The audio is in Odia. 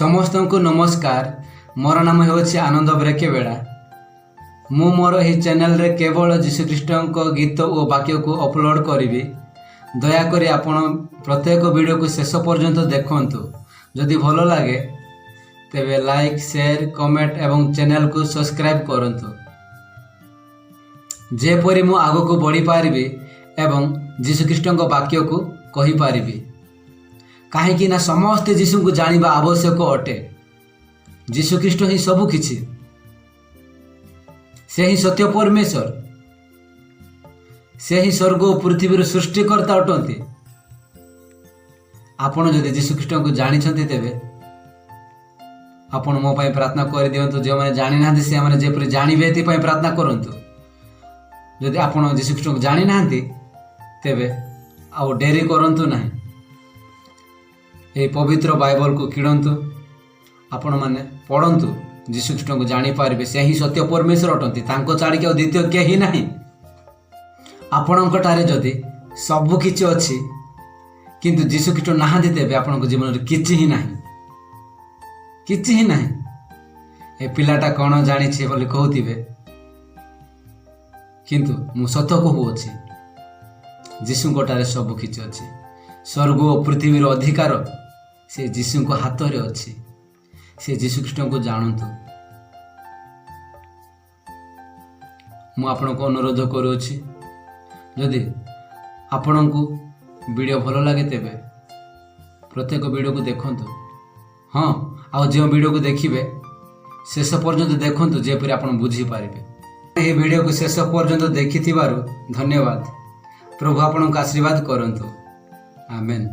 ସମସ୍ତଙ୍କୁ ନମସ୍କାର। ମୋର ନାମ ହେଉଛି ଆନନ୍ଦ ବ୍ରେକେବେଡ଼ା। ମୁଁ ମୋର ଏହି ଚ୍ୟାନେଲରେ କେବଳ ଯୀଶୁଖ୍ରୀଷ୍ଟଙ୍କ ଗୀତ ଓ ବାକ୍ୟକୁ ଅପଲୋଡ଼ କରିବି। ଦୟାକରି ଆପଣ ପ୍ରତ୍ୟେକ ଭିଡ଼ିଓକୁ ଶେଷ ପର୍ଯ୍ୟନ୍ତ ଦେଖନ୍ତୁ। ଯଦି ଭଲ ଲାଗେ, ତେବେ ଲାଇକ୍, ସେୟାର, କମେଣ୍ଟ ଏବଂ ଚ୍ୟାନେଲକୁ ସବସ୍କ୍ରାଇବ୍ କରନ୍ତୁ, ଯେପରି ମୁଁ ଆଗକୁ ବଢ଼ିପାରିବି ଏବଂ ଯୀଶୁଖ୍ରୀଷ୍ଟଙ୍କ ବାକ୍ୟକୁ କହିପାରିବି। କାହିଁକି ନା ସମସ୍ତେ ଯୀଶୁଙ୍କୁ ଜାଣିବା ଆବଶ୍ୟକ ଅଟେ। ଯୀଶୁଖ୍ରୀଷ୍ଟ ହିଁ ସବୁ କିଛି। ସେ ହିଁ ସତ୍ୟ ପରମେଶ୍ୱର। ସେ ହିଁ ସ୍ୱର୍ଗ ଓ ପୃଥିବୀର ସୃଷ୍ଟିକର୍ତ୍ତା ଅଟନ୍ତି। ଆପଣ ଯଦି ଯୀଶୁଖ୍ରୀଷ୍ଟଙ୍କୁ ଜାଣିଛନ୍ତି, ତେବେ ଆପଣ ମୋ ପାଇଁ ପ୍ରାର୍ଥନା କରିଦିଅନ୍ତୁ। ଯେଉଁମାନେ ଜାଣିନାହାନ୍ତି, ସେମାନେ ଯେପରି ଜାଣିବେ, ଏଥିପାଇଁ ପ୍ରାର୍ଥନା କରନ୍ତୁ। ଯଦି ଆପଣ ଯୀଶୁଖ୍ରୀଷ୍ଟଙ୍କୁ ଜାଣିନାହାନ୍ତି, ତେବେ ଆଉ ଡେରି କରନ୍ତୁ ନାହିଁ। ଏହି ପବିତ୍ର ବାଇବଲକୁ କିଣନ୍ତୁ, ଆପଣମାନେ ପଢ଼ନ୍ତୁ, ଯୀଶୁଖ୍ରୀଷ୍ଟଙ୍କୁ ଜାଣିପାରିବେ। ସେ ହିଁ ସତ୍ୟ ପରମେଶ୍ୱର ଅଟନ୍ତି। ତାଙ୍କ ଛାଡ଼ିକି ଆଉ ଦ୍ୱିତୀୟ କେହି ନାହିଁ। ଆପଣଙ୍କଠାରେ ଯଦି ସବୁ କିଛି ଅଛି, କିନ୍ତୁ ଯୀଶୁଖ୍ରୀଷ୍ଟ ନାହାନ୍ତି, ତେବେ ଆପଣଙ୍କ ଜୀବନରେ କିଛି ହିଁ ନାହିଁ, କିଛି ହିଁ ନାହିଁ। ଏ ପିଲାଟା କ'ଣ ଜାଣିଛି ବୋଲି କହୁଥିବେ, କିନ୍ତୁ ମୁଁ ସତ କହୁଅଛି। ଯୀଶୁଙ୍କଠାରେ ସବୁ କିଛି ଅଛି। ସ୍ୱର୍ଗ ଓ ପୃଥିବୀର ଅଧିକାର ସେ ଯୀଶୁଙ୍କ ହାତରେ ଅଛି। ସେ ଯୀଶୁଖ୍ରୀଷ୍ଟଙ୍କୁ ଜାଣନ୍ତୁ। ମୁଁ ଆପଣଙ୍କୁ ଅନୁରୋଧ କରୁଅଛି, ଯଦି ଆପଣଙ୍କୁ ଭିଡ଼ିଓ ଭଲ ଲାଗେ, ତେବେ ପ୍ରତ୍ୟେକ ଭିଡ଼ିଓକୁ ଦେଖନ୍ତୁ। ହଁ, ଆଉ ଯେଉଁ ଭିଡ଼ିଓକୁ ଦେଖିବେ, ଶେଷ ପର୍ଯ୍ୟନ୍ତ ଦେଖନ୍ତୁ, ଯେପରି ଆପଣ ବୁଝିପାରିବେ। ଏହି ଭିଡ଼ିଓକୁ ଶେଷ ପର୍ଯ୍ୟନ୍ତ ଦେଖିଥିବାରୁ ଧନ୍ୟବାଦ। ପ୍ରଭୁ ଆପଣଙ୍କୁ ଆଶୀର୍ବାଦ କରନ୍ତୁ। ଆମେନ୍।